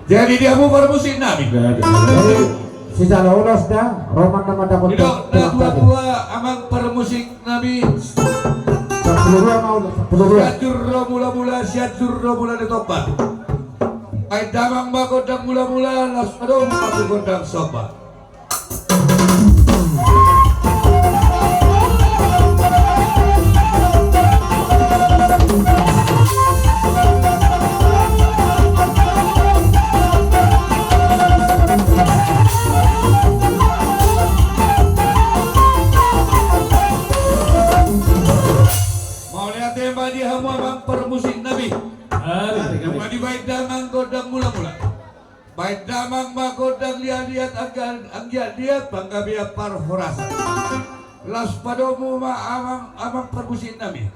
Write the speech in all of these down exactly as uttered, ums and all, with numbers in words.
Jadi di hamu parmusik nami. Jadi, sijalo ulos da, roman nama dapot. Didok na tuatua, amang parmusik nami. Sampulu dua ma ulos, sampulu dua. Sianjur do mulamula, Sianjur do mula ni Toba. Baen damang ma gondang mulamula, laos padomu ma tu gondang somba. Mauliate ma di hamu amang parmusik nami. Ari, nunga dibaen damang gondang mulamula. Baen damang ma gondang liatliat, anggiat, anggiat liat panggabean parhorasan. Laos padomu ma amang, amang parmusik nami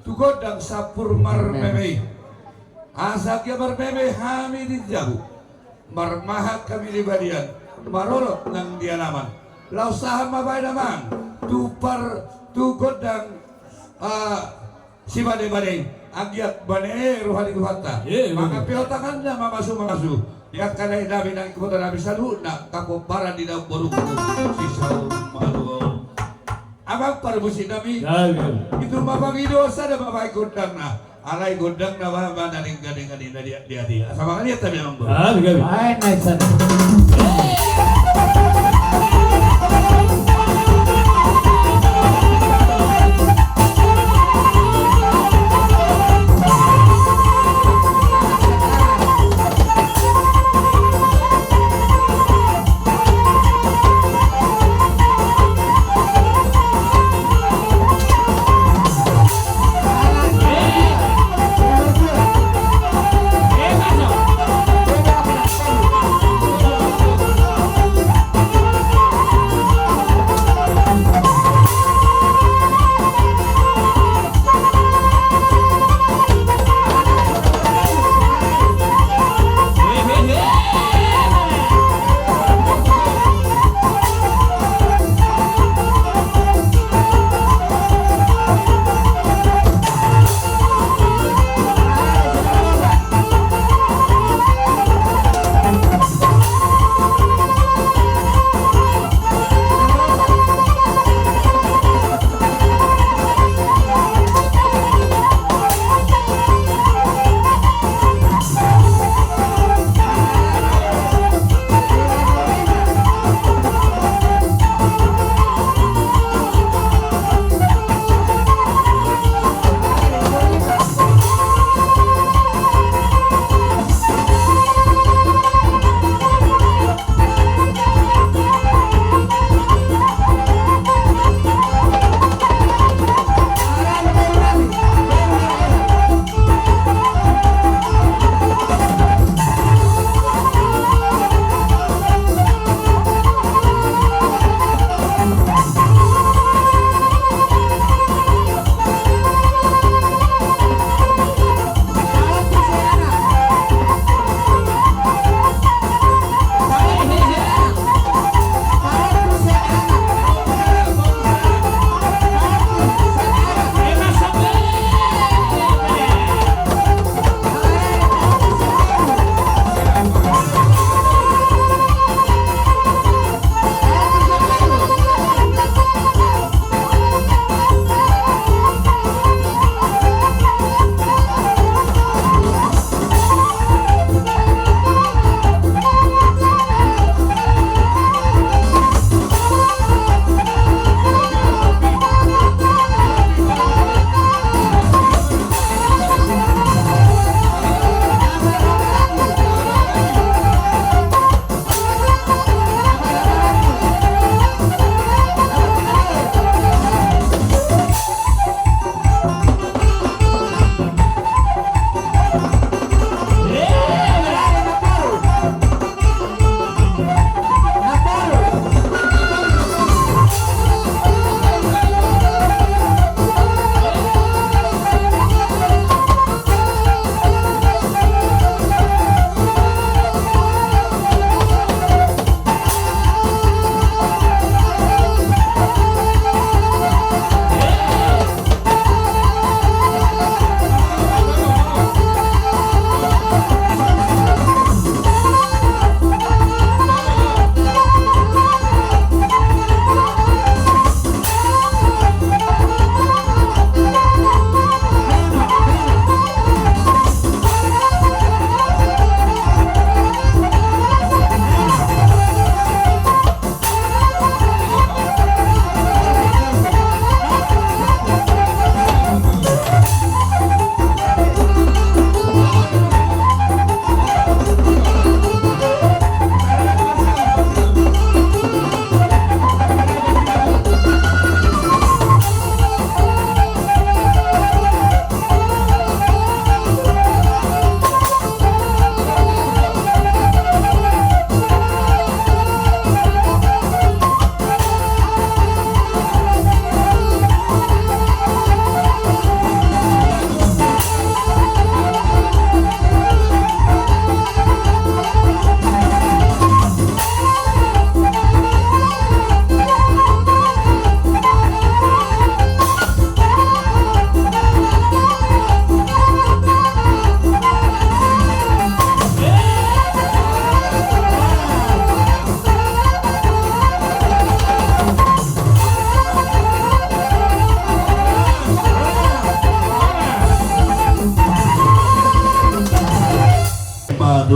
tu gondang sampur marmeme i. Asa anggiat marmeme hami di jabu, marmahan hami di balian, marolop nang di alaman. Laos sahat ma baen damang tu par, tu gondang, ah, Sibade-bade, anggiat bane roha ni Tuhanta. Mangapehon tanganna mamasumasu di angka dainami nang ibotonami saluhutna, angka pomparan ni daun borungku, sisaur matua. Amang parmusik nami. Itu ma pangidoan sada ma baen gondangna. Alai gondangna ma na denggan-denggan i na diat-diat i. Asa mangaliat hami amang boru.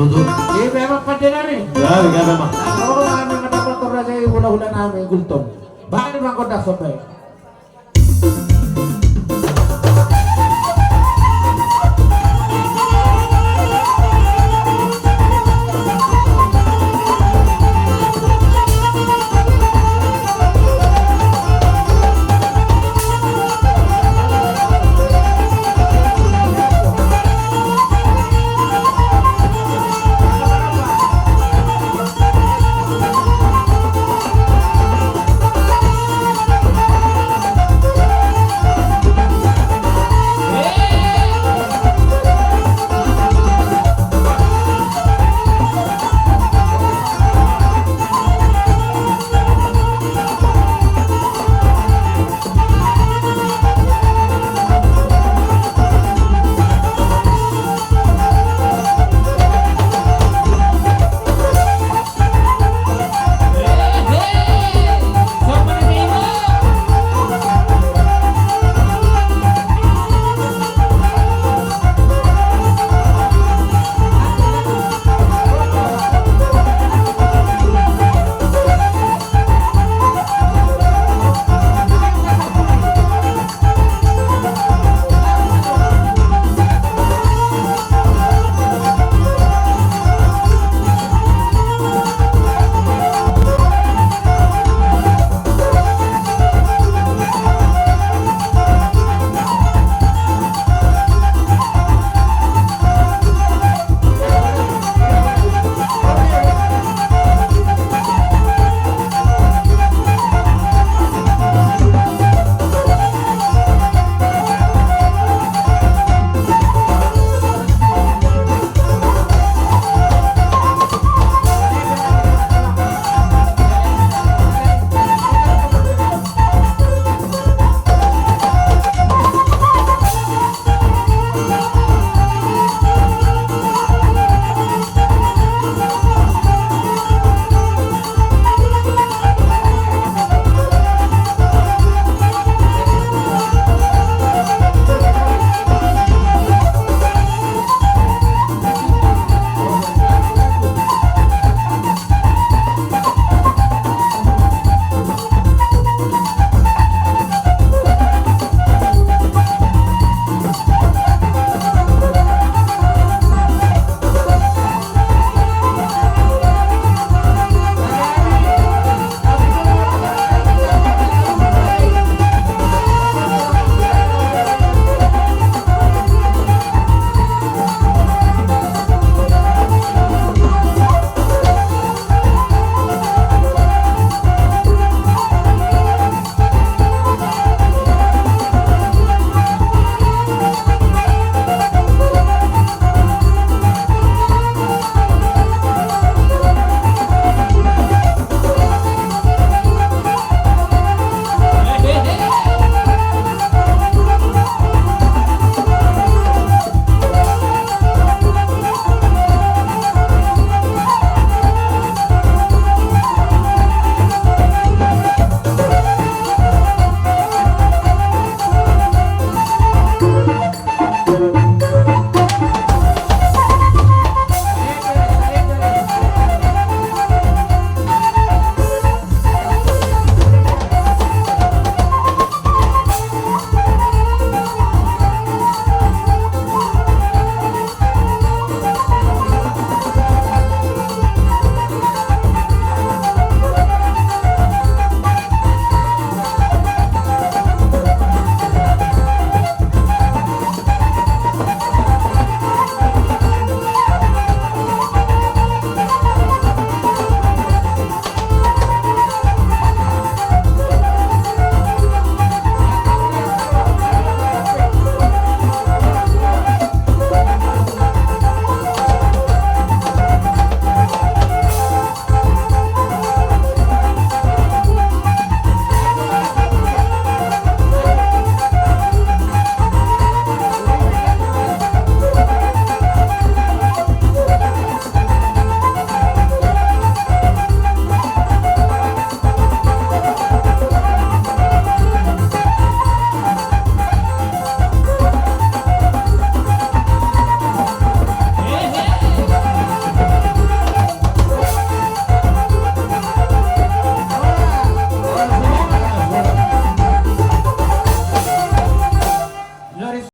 Ipe memang pande nami. Gabe, gabe ma. Nang ro ma hami mandapothon raja i hulahula nami Gultom. Baen ma gondang somba i.